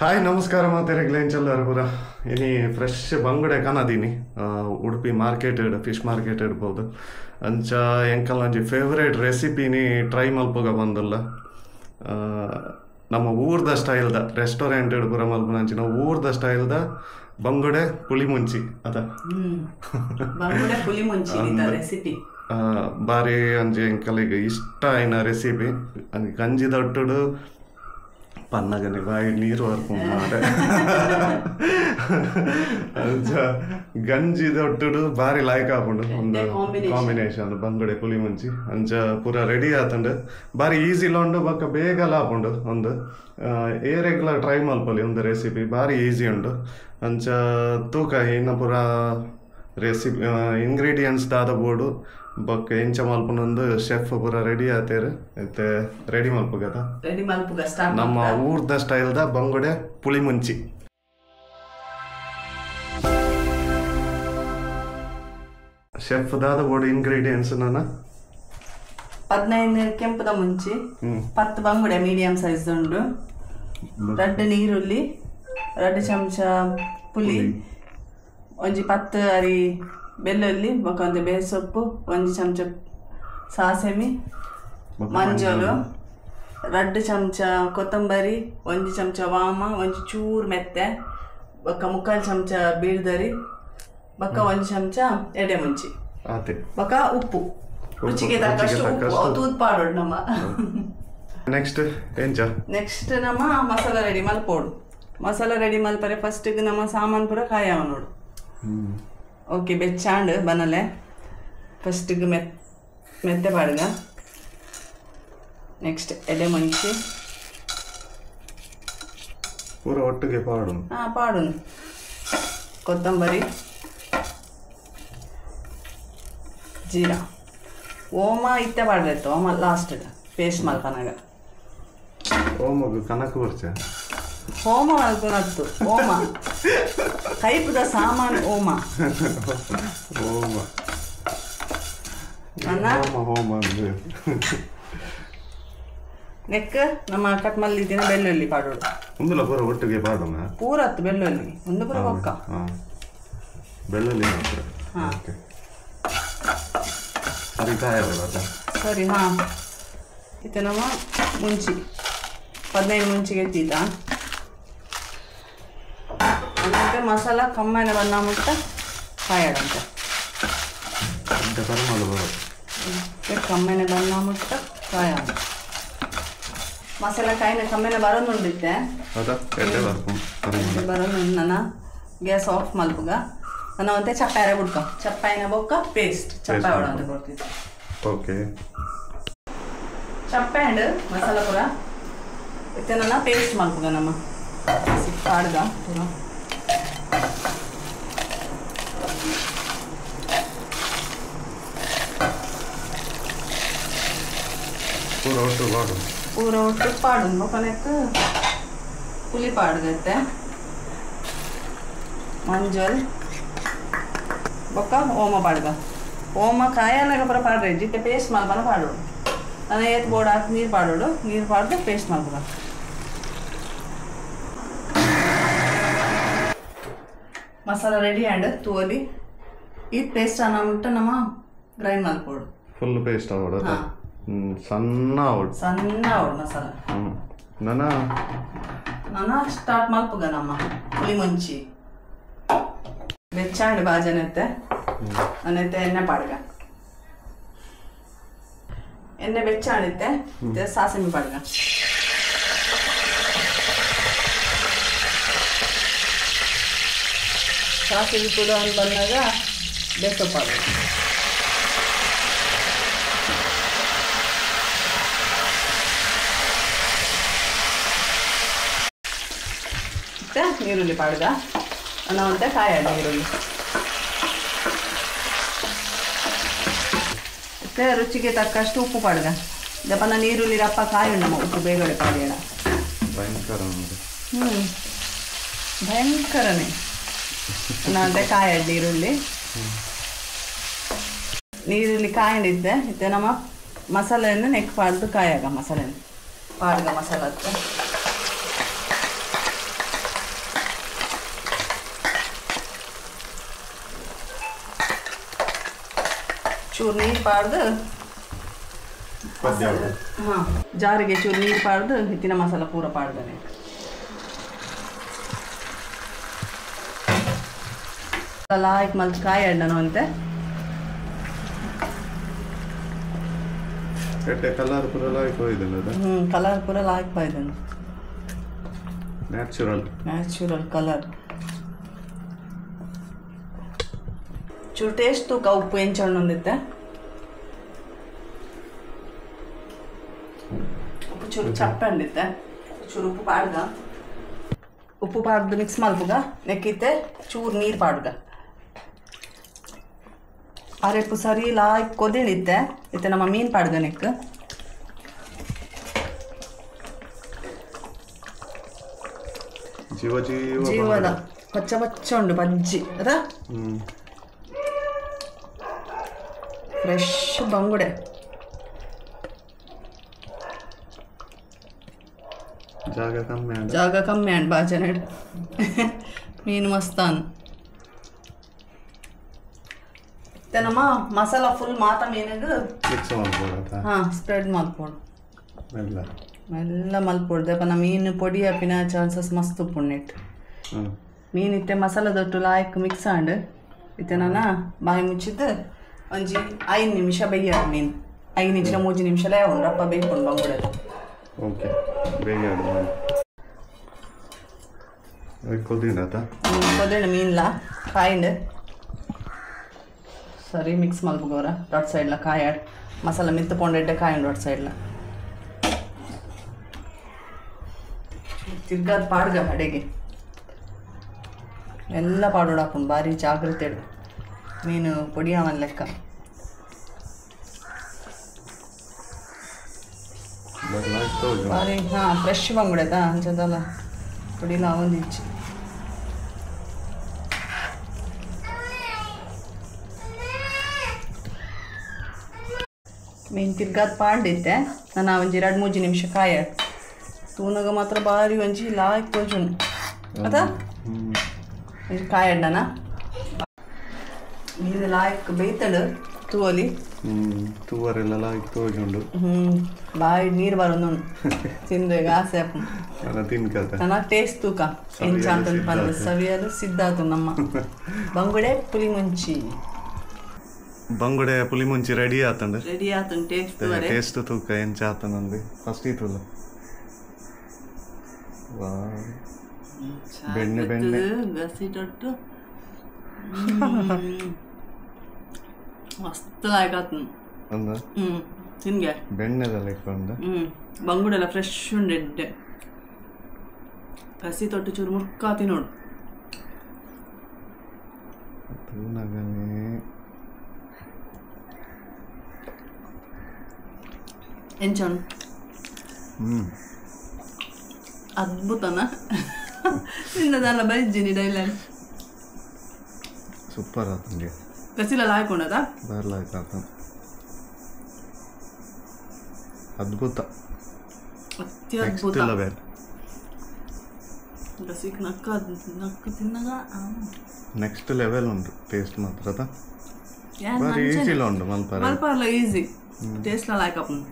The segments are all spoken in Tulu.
ಹಾಯ್ ನಮಸ್ಕಾರ ಮಾತೆರೆಗ್ಲ ಎಂಚಲ್ಲಾರು ಪೂರ ಇನಿ ಫ್ರೆಶ್ ಬಂಗುಡೆ ಕನದೀನಿ ಉಡುಪಿ ಮಾರ್ಕೆಟ್ ಫಿಶ್ ಮಾರ್ಕೆಟ್ ಇಡ್ಬೋದು ಅಂಚ ಎಂಕಲ್ ಒಂಜಿ ಫೇವ್ರೇಟ್ ರೆಸಿಪಿನಿ ಟ್ರೈ ಮಲ್ಪುಗ ಬಂದಲ್ಲ ನಮ್ಮ ಊರ್ದ ಸ್ಟೈಲ್ದ ರೆಸ್ಟೋರೆಂಟ್ ಪೂರ ಮಲ್ಪುನಂಚಿನ ಊರ್ದ ಸ್ಟೈಲ್ದ ಬಂಗುಡೆ ಪುಳಿ ಮುಂಚಿ ಅದ ಬಂಗುಡೆ ಪುಳಿ ಮುಂಚಿ ರೆಸಿಪಿ ಬಾರಿ ಒಂಜಿ ಎಂಕಲಿಗೆ ಇಷ್ಟ ಆಯ್ನ ರೆಸಿಪಿ ಗಂಜಿ ದೊಟ್ಟುಡು ಪನ್ನಗನೆ ಬಾಯಿ ನೀರು ಹರ್ಕೊಂಡು ಗಂಜಿ ದೊಟ್ಟುಡು ಬಾರಿ ಲಾಯ್ಕ್ ಆಪುಂಡು ಒಂದು ಕಾಂಬಿನೇಷನ್ ಬಂಗುಡೆ ಪುಳಿ ಮುಂಚಿ ಅಂಚ ಪೂರ ರೆಡಿ ಆತಂಡು ಬಾರಿ ಈಸಿಲ ಉಂಡು ಬೊಕ್ಕ ಬೇಗಲ ಆಪುಂಡು ಒಂದು ಏ ರೆಗ್ಯುಲರ್ ಟ್ರೈ ಮಲ್ಪೊಲಿ ಒಂದು ರೆಸಿಪಿ ಬಾರಿ ಈಸಿ ಉಂಡು ಅಂಚ ತೂಕ ಇನ್ನ ಪೂರ ರೆಸಿಪಿ ಇಂಗ್ರೀಡಿಯೆಂಟ್ಸ್ ದಾದ ಬೋಡು ಬೊಕ್ಕ ಎಂಚ ಮಲ್ಪುನೊಂದು ಶೆಫ್ ಪೂರ ರೆಡಿ ಆತೇರು ಇತ್ತೆ ರೆಡಿ ಮಲ್ಪುಗದ ರೆಡಿ ಮಲ್ಪುಗ ಸ್ಟಾರ್ಟ್ ನಮ್ಮ ಊರ್ದ ಸ್ಟೈಲ್ದ ಬಂಗುಡೆ ಪುಳಿ ಮುಂಚಿ. ಶೆಫ್ ದಾದ ಬೋಡು ಇಂಗ್ರೀಡಿಯೆಂಟ್ಸ್ ನಾನ 15 ಕೆಂಪುದ ಮುಂಚಿ, 10 ಬಂಗುಡೆ ಮೀಡಿಯಂ ಸೈಜ್ ಉಂಡು, 2 ನೀರುಳ್ಳಿ, 2 ಚಮಚ ಪುಳಿ, ಒಂಜಿ 10 ಅರಿ ಬೆಳ್ಳುಳ್ಳಿ, ಬೊಕ್ಕ ಒಂದು ಬೇಸೊಪ್ಪು, 1 ಚಮಚ ಸಾಸೆಮಿ, ಮಂಜೋಲು, 2 ಚಮಚ ಕೊತ್ತಂಬರಿ, 1 ಚಮಚ ವಾಮ, 1 ಚೂರು ಮೆತ್ತೆ, ಬೊಕ್ಕ 3/4 ಚಮಚ ಬೀಳ್ದರಿ, ಬೊಕ್ಕ 1 ಚಮಚ ಎಡೆ ಮುಂಚಿ, ಬೊಕ್ಕ ಉಪ್ಪು ರುಚಿಗೆ ತಕ್ಕಷ್ಟು ಉಪ್ಪು ತೂತ್ ಪಾಡೋಡು ನಮ್ಮ. ನೆಕ್ಸ್ಟ್ ಎಂಚ ನೆಕ್ಸ್ಟ್ ನಮ್ಮ ಮಸಾಲ ರೆಡಿ ಮಲ್ಪೋಡು. ಮಸಾಲ ರೆಡಿ ಮಲ್ಪರೆ ಫಸ್ಟ್ ನಮ್ಮ ಸಾಮಾನು ಪೂರ ಕಾಯವ ನೋಡು. ಓಕೆ ಬೆಚ್ಚಾಂಡ್ ಬನಲೆ ಫಸ್ಟಿಗೆ ಮೆತ್ತೆ ಪಾಡುಗ. ನೆಕ್ಸ್ಟ್ ಎಡೆ ಮುಂಚಿ ಪೂರ ಒಟ್ಟಿಗೆ ಪಾಡು. ಹಾಂ ಪಾಡು. ಕೊತ್ತಂಬರಿ, ಜೀರಾ, ಓಮ ಇತ್ತೆ ಪಾಡಲಿತ್ತು, ಓಮ ಲಾಸ್ಟ್ ಪೇಸ್ಟ್ ಮಲ್ಪನಾಗ. ಓಮಗು ಕನಕ ಬರ್ಚ ಹೋಮ ಮಲ್ಪನತ್ತು ಓಮ ಕೈಪುದ ಸಾಮಾನು ಓಮ ಓಮ ಹೋಮ ನೆಕ್ ನಮ್ಮ ಕಟ್ ಮಲ್ಲಿದ್ದಿನ ಬೆಳ್ಳುಳ್ಳಿ ಪಾಡೋಡು. ಒಂದುಲ ಪೂರ ಒಟ್ಟಿಗೆ ಪಾಡೋಣ ಪೂರ ಹತ್ತು ಬೆಳ್ಳುಳ್ಳಿ ಒಂದು ಪೂರ ಬೊಕ್ಕ ಬೆಳ್ಳುಳ್ಳಿ ಮಾತ್ರ. ಓಕೆ ಸರಿ ಕಾಯ ಸರಿ. ಹಾಂ ಇತ್ತೆ ನಮ್ಮ ಮುಂಚಿ 15 ಮುಂಚಿಗೆ ಎತ್ತಿದ್ದ ಮತ್ತೆ ಮಸಾಲ ಕಮ್ಮನೆ ಬಣ್ಣ ಮುಟ್ಟ ಕಾಯಡಂತೆ. ಕಮ್ಮನೆ ಬಣ್ಣ ಮುಟ್ಟ ಕಾಯ ಮಸಾಲ ಕಾಯಿನ ಕಮ್ಮನೆ ಬರೋದುಂಡಿತ್ತೆ ಬರೋದು. ನನ್ನ ಗ್ಯಾಸ್ ಆಫ್ ಮಲ್ಪುಗ ನನ್ನ ಒಂತೆ ಚಪ್ಪಾಯ ಬುಡ್ಕ ಚಪ್ಪಾಯಿನ ಬೊಕ್ಕ ಪೇಸ್ಟ್ ಚಪ್ಪಾಯ ಒಡ ಕೊಡ್ತಿದ್ದೆ. ಓಕೆ ಚಪ್ಪಾಯ ಮಸಾಲ ಪೂರ ಇತ್ತೆ ನನ್ನ ಪೇಸ್ಟ್ ಮಲ್ಪುಗ ನಮ್ಮ ಪಾಡ್ಗ ಪೂರ. ಪೂರ ಒಟ್ಟು ಪಾಡು ಪೂರ ಒಟ್ಟು ಪಾಡು ಬೊಕ್ಕನೆಕ್ ಪುಲಿ ಪಾಡ್ಗತ್ತೆ ಮಂಜಲ್ ಬೊಕ್ಕ ಓಮ ಪಾಡ್ಗ. ಓಮ ಕಾಯನಾಗ ಪೂರ ಪಾಡ್ರೆ ಜಿತ್ತೆ ಪೇಸ್ಟ್ ಮಲ್ಪನ ಪಾಡೋಡು. ನಾನು ಏತ್ ಬೋರ್ಡ್ ಹಾಕಿ ನೀರು ಪಾಡೋಡು, ನೀರು ಪಾಡ್ದು ಪೇಸ್ಟ್ ಮಲ್ಪುಗ. ಮಸಾಲ ರೆಡಿ ಆ್ಯಂಡ್ ತೂವಲಿ ಈ ಪೇಸ್ಟ್ ಅನ್ನ ಮುಟ್ಟ ನಮ್ಮ ಗ್ರೈಂಡ್ ಮಲ್ಪೋಡು. ಫುಲ್ ಪೇಸ್ಟ್ ಆವಡು ಸಣ್ಣ ಆವಡು ಸಣ್ಣ ಆವಡು ಮಸಾಲ. ನನ್ನ ನಾನು ಸ್ಟಾರ್ಟ್ ಮಲ್ಪುಗ ನಮ್ಮ ಪುಳಿ ಮುಂಚಿ ಬೆಚ್ಚಾಂಡ್ ಬಾಜನತ್ತೆ ನನ್ನತ್ತೆ ಎಣ್ಣೆ ಪಾಡ್ಗ. ಎಣ್ಣೆ ಬೆಚ್ಚಾಣಿತ್ತೆ ಸಾಸಿವೆ ಪಾಡ್ಗ. ಸಾಸಿವೆ ಕೂಡ ಬಂದಾಗ ಬೇಸೊಪ್ಪು ಪಾಡ್ಗ. ಮತ್ತೆ ನೀರುಳ್ಳಿ ಪಾಡ್ಗ. ಅನ್ನವಂತೆ ಕಾಯ ನೀರುಳ್ಳಿ ಮತ್ತೆ ರುಚಿಗೆ ತಕ್ಕಷ್ಟು ಉಪ್ಪು ಪಾಡ್ಗ. ದಪ್ಪನ ನೀರುಳ್ಳಿ ರಪ್ಪ ಕಾಯಿ ನಮ್ಮ ಉಪ್ಪು ಬೇಗಡೆ ಪಾಡಿಯಲ್ಲ ಭಯಂಕರ. ಭಯಂಕರನೇ ಅನ್ನವಂತೆ ಕಾಯ ನೀರುಳ್ಳಿ ನೀರುಳ್ಳಿ ಕಾಯಂಡಿದ್ದೆ ಇತ್ತೆ ನಮ್ಮ ಮಸಾಲೆಯನ್ನು ನೆಕ್ ಪಾಡ್ದು ಕಾಯಾಗ ಮಸಾಲೆಯನ್ನು ಪಾಡ್ಗ ಮಸಾಲ. ಚೂರು ನೀರು ಪಾಡ್ದು ಹಾಂ ಜಾರಿಗೆ ಚೂರು ನೀರು ಪಾಡ್ದು ಹಿತ್ತಿನ ಮಸಾಲ ಪೂರ ಪಾಡ್ದಾನೆ. ಲಾಯ್ಕ್ ಮಲ್ತ್ ಕಾಯಿ ಅಣ್ಣನು ಅಂತೆ. ಕಲರ್ ಪೂರ ಲಾಯ್ಕ್ ಹೋಯ್ದಲ್ಲ. ಕಲರ್ ಪೂರ ಲಾಯ್ಕ್ ಬಾಯ್ದನು. Natural natural colour. ಚೂರು ಟೇಸ್ಟ್ ತೂಕ ಉಪ್ಪು ಎಂಚ ಹಣ್ಣು ಉಪ್ಪು ಚೂರು ಚಪ್ಪೆ ಅಂದಿತ್ತೆ. ಚೂರು ಉಪ್ಪು ಪಾಡ್ಗ, ಉಪ್ಪು ಪಾಡ್ದು ಮಿಕ್ಸ್ ಮಲ್ಪುಗ. ನೆಕ್ಕಿತ್ತೆ ಚೂರು ನೀರು ಪಾಡ್ಗ. ಅರೆಪ್ಪು ಸರಿ ಲಾಯ್ಕ್ ಕೊದಿಳಿತ್ತೆ. ಇತ್ತೆ ನಮ್ಮ ಮೀನು ಪಾಡ್ಗ ನೆಕ್. ಜೀವ ಜೀವ ಜೀವದ ಪಚ್ಚ ಪಚ್ಚ ಉಂಡು ಬಜ್ಜಿ ಅದ. ಫ್ರೆಶ್ ಬಂಗುಡೆ. ಜಾಗ ಕಮ್ಮಿ, ಜಾಗ ಕಮ್ಮಿ ಅಂಡ್ ಬಾಜನ ಮೀನು ಮಸ್ತಾನ್. ನಮ್ಮ ಮಸಾಲ ಫುಲ್ ಮಾತ ಮೀನಿಗೆ ಮಿಕ್ಸ್ ಮಾಡ್ಬೋದು. ಹಾಂ ಸ್ಪ್ರೆಡ್ ಮಲ್ಪೊಡು, ಮೆಲ್ಲ ಮೆಲ್ಲ ಮಲ್ಪೊಡು. ದಪ್ಪ ಮೀನು ಪೊಡಿ ಆಪಿನ ಚಾನ್ಸಸ್ ಮಸ್ತ್ ಉಪ್ಪುಂಡು. ಮೀನು ಇತ್ತೆ ಮಸಾಲ ದೊಟ್ಟು ಲಾಯ್ಕ್ ಮಿಕ್ಸ್ ಆಂಡ್ ಇತ್ತೆ ನಾನು ಬಾಯಿ ಮುಚ್ಚಿದ್ದು ಒಂಜಿ 5 ನಿಮಿಷ ಬೇಯ್ಯಾಡು ಮೀನು. 5 ನಿಮಿಷ 3 ನಿಮಿಷಲೇ ಉಂಡು ಅಪ್ಪ ಬೇಯ್ಕೊಂಡು ಬಂಗುಡೆ. ಓಕೆ ಬೇಗ ಕೊದಿಂಡ ಕೊದಿಂಡ ಮೀನ್ಲ ಕಾಯಿಂಡ್ ಸರಿ ಮಿಕ್ಸ್ ಮಲ್ಪುಗೋರ. ಡಾಟ್ ಸೈಡ್ಲ ಕಾಯಾಡ್ ಮಸಾಲ ಮಿತ್ತು ಪೊಂಡೆಡ್ಡೆ ಕಾಯಿಂಡ್ ಡಾಟ್ ಸೈಡ್ಲ ತಿರ್ಗಾದ ಪಾಡ್ಗ ಅಡೆಗೆ ಎಲ್ಲ ಪಾಡೋಡಾಪುಂಡು. ಭಾರಿ ಜಾಗ್ರತೆ ಮೀನು ಪೊಡಿ ಅವನ್ ಲೆಕ್ಕ. ಭಾರಿ ಹಾಂ ಫ್ರೆಶ್ ಬಂಗುಡೆತಾ ಅಂಚದಲ್ಲ ಪೊಡಿಲ ಒಂದಿಚ್ಚಿ. ಮೀನು ತಿರ್ಗಾದ ಪಾಡಿತ್ತೆ ನಾನು ಒಂಜಿ 2-3 ನಿಮಿಷ ಕಾಯ. ತೂನಗ ಮಾತ್ರ ಭಾರಿ ಒಂಜಿ ಲಾಯ್ಕ್ ತೋಜುಂಡು ಅದ. ಒಂಜಿ ಕಾಯಡ್ಡನ ಮೀನು ಲಾಯ್ಕ್ ಬೇಯ್ತಡು ತೂವಲಿ. ತೂವರೆಲ್ಲ ಲಾಯ್ಕ್ ತೋಜುಂಡು. ಬಾಯಿ ನೀರು ಬರೋದು ತಿಂದು ಈಗ ಆಸೆ ಆಪುಂಡು. ನನ್ನ ಟೇಸ್ಟ್ ತೂಕ ಎಂಚ ಅಂತ ಪಂದು ಸವಿಯಲು ಸಿದ್ಧ ಆತು ನಮ್ಮ ಬಂಗುಡೆ ಪುಲಿ ಮುಂಚಿ. ಬಂಗುಡೆ ಪುಲಿ ಮುಂಚಿ ರೆಡಿ ಆತಂಡು. ರೆಡಿ ಆತಂಡು. ಟೇಸ್ಟ್ ಟೇಸ್ಟ್ ತೂಕ ಎಂಚ ಆತಂದು ಫಸ್ಟ್ ಇತ್ತಲ್ಲ. ಬೆಣ್ಣೆ ಬೆಣ್ಣೆ ಗಸಿಟೊಟ್ಟು ಮಸ್ತ್ ಲಾಯ್ಕ್ ಆತಂಡು. ತಿನ್ಗೆ ಬೆಣ್ಣೆದ ಲೆಕ್ಕ ಉಂಡು. ಬಂಗುಡೆಲ್ಲ ಫ್ರೆಶ್ ಉಂಡು. ಎಡ್ಡೆ ಹಸಿ ತೊಟ್ಟು ಚೂರು ಮುರ್ಕ ತಿನ್ನೋಡು. ಎಂಚ ಅದ್ಭುತನ ನಿನ್ನದಲ್ಲ ಬೈಜಿನಿ ಡೈಲಾಗ್ ಸೂಪರ್ ಆತಂಗೆ. ಗಸಿಲ ಲಾಯ್ಕೊಂಡದ ಬರ್ಲಾಯ್ತು ಆತ. ಅದ್ಭುತ, ಅತ್ಯದ್ಭುತ. ಗಸಿಕ್ ನಕ್ಕ ನಕ್ಕ ತಿನ್ನಗ ನೆಕ್ಸ್ಟ್ ಲೆವೆಲ್ ಉಂಟು ಟೇಸ್ಟ್ ಮಾತ್ರ. ಬಾರಿ ಈಸಿಲ ಉಂಟು ಮಲ್ಪಾರ. ಮಲ್ಪಾರಲ ಈಸಿ ಟೇಸ್ಟ್ ಲಾಯ್ಕ್ ಆಪುಂಡು.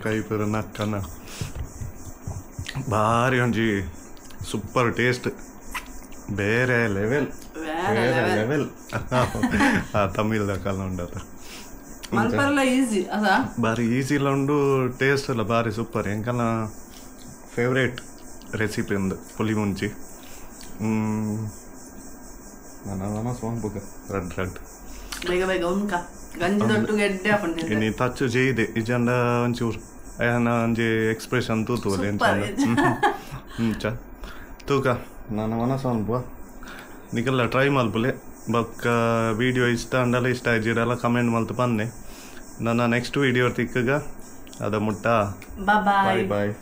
ಕೈ ಪೂರ ನಕ್ಕನ ಭಾರಿ ಒಂಜಿ ಸೂಪರ್ ಟೇಸ್ಟ್, ಬೇರೆ ಲೆವೆಲ್, ಬೇರೆ ಲೆವೆಲ್. ತಮಿಳ್ ಕಾಲ ಉಂಡತ ಈಸಿ ಅದ, ಭಾರಿ ಈಸಿ ಇಲ್ಲ ಉಂಡು, ಟೇಸ್ಟ್ ಎಲ್ಲ ಭಾರಿ ಸೂಪರ್. ಎಂಕನ ಫೇವ್ರೇಟ್ ರೆಸಿಪಿ ಉಂದು ಪುಲಿ ಮುಂಚಿ. ನನ್ನ ಸೋಂಪುಗ ರೆಡ್ ರೆಡ್ ಬೇಗ ಬೇಗ ಉಂಕ ಗಂಜಿ ದೊಡ್ಡ ಗೆಡ್ಡೆ ಆಪುಂಡು. ಇನಿ ತಚ್ಚು ಜೈದೆ ಇಜಂಡ ಒಂಚೂರು ಅಯ್ಯನ ಒಂಜಿ ಎಕ್ಸ್ಪ್ರೆಷನ್ ತೂತುವಲೆ ಎಂಚ ತೂಕ. ನಾನು ಮನಸ್ಸು ನಿಕಲ್ಲ ಟ್ರೈ ಮಲ್ಪುಲೆ. ಬೊಕ್ಕ ವೀಡಿಯೋ ಇಷ್ಟ ಅಂಡಲ ಇಷ್ಟ ಆಯ್ಜಿಡಲ್ಲ ಕಮೆಂಟ್ ಮಲ್ತು ಪನ್ನೆ. ನನ್ನ ನೆಕ್ಸ್ಟ್ ವೀಡಿಯೋ ತಿಕ್ಕಗ ಅದ ಮುಟ್ಟ. Bye boy.